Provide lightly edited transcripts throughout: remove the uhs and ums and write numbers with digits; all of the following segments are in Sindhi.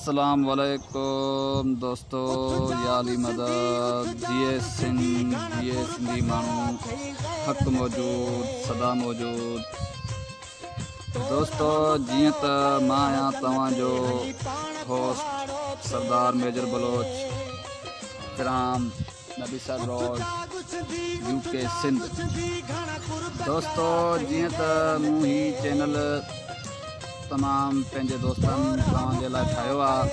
السلام عليڪم دوستو يا علي مدد جيئي سنڌ جيئي سنڌي ماڻهو حق موجود سدا موجود دوستو جيئن ته مان آهيان توهان جو host Sardar major Baloch from Nabisar road U K Sindh دوستو جيئن ته مون هي چينل تمام پنهنجي دوستن توهان جي لاء ٺاهيو آهي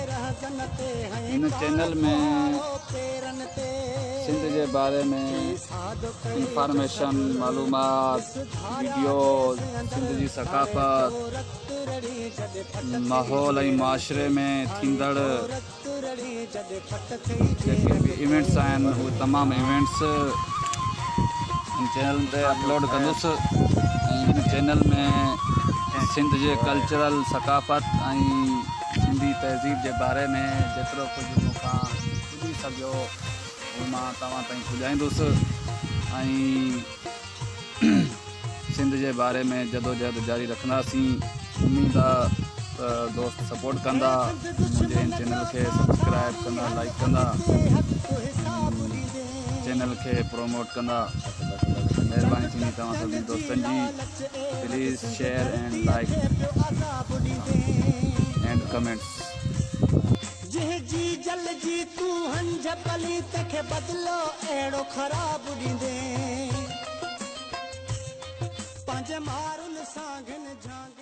هن چينل ۾ سنڌ جي باري ۾ انفارميشن معلومات ويڊيوز سنڌ جي ثقافت ماحول ۽ معاشري ۾ ٿيندڙ جيڪي به ايونٽس آهن اهي تمام ايونٽس هن چينل تي اپلوڊ ڪندس ۽ هن چينل ۾ سنڌ جي ڪلچرل ثقافت ۽ سنڌي تهذيب جي باري ۾ جيترو ڪجهه مون کان پڄي سگهيو اهو مان توهان تائين پڄائيندس ۽ سنڌ جي باري ۾ جدوجهد جاري رکنداسين اميد آ ته دوست سپورٽ ڪندا منهنجي هن چينل کي سبسڪرائب ڪندا لائڪ ڪندا چينل کي پروموٽ ڪندا مهرباني ٿيندي توهان سڀني دوستن جي please share and like and comments. جنهن جي جل جي تون هنج پليت کي بدلو اهڙو خراب ڏيندين. پنهنجي مارن سان گهن جهانگير.